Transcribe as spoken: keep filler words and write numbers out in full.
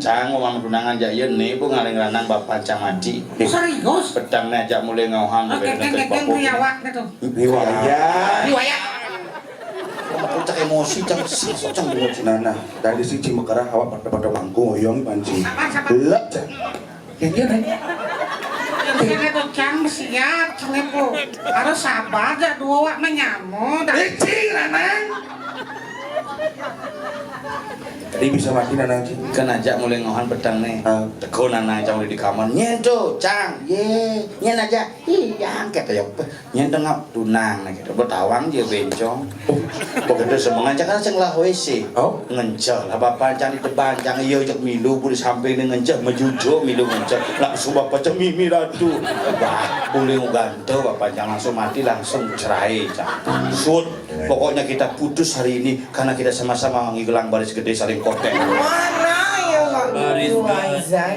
Cang, mau tunangan jak ieu né, Bu, ngaling lanang bapancang mati. Serius? Petang né ajak mulai ngauhan. Oke, geng, geng, geng, riwayat gitu. Riwayat. Riwayat. Kamu cak emosi, cang, sok cang emosi. Nah, nah, dari siji mekerah awak pada-pada mangku, oyong panci. Sabar, sabar. Lep, cang. Geng, geng, geng. Sini tuh, cang, siap, sini, Bu. Harus sabar, jak dua awak menyamu, dah. Ih, cing, lanang. Tadi bisa mati, Nanang, cing. Kan ajak mulai ngauhan petang né. Ah. Teko Nanang cang udah di kamar. Nyén to, cang. Yé, nyén ajak. Ih, yang kata ya, nyén to ngap tunang né gitu. Betawang dia bencong. Oh, begitu semengan cang kan cang lah W C. Oh. Ngenceh lah bapancang di depan, cang iya jak milu, Bu, di samping né ngenceh, mejujuk milu ngenceh. Langsung bapancang mimi ratu. Wah, boleh uganto bapancang langsung mati, langsung cerai, cang. Sud. Pokoknya kita putus hari ini karena kita sama-sama ngigelang baris gedé saling kotek. Mana ya, Pak? Baris Ibu Aizan.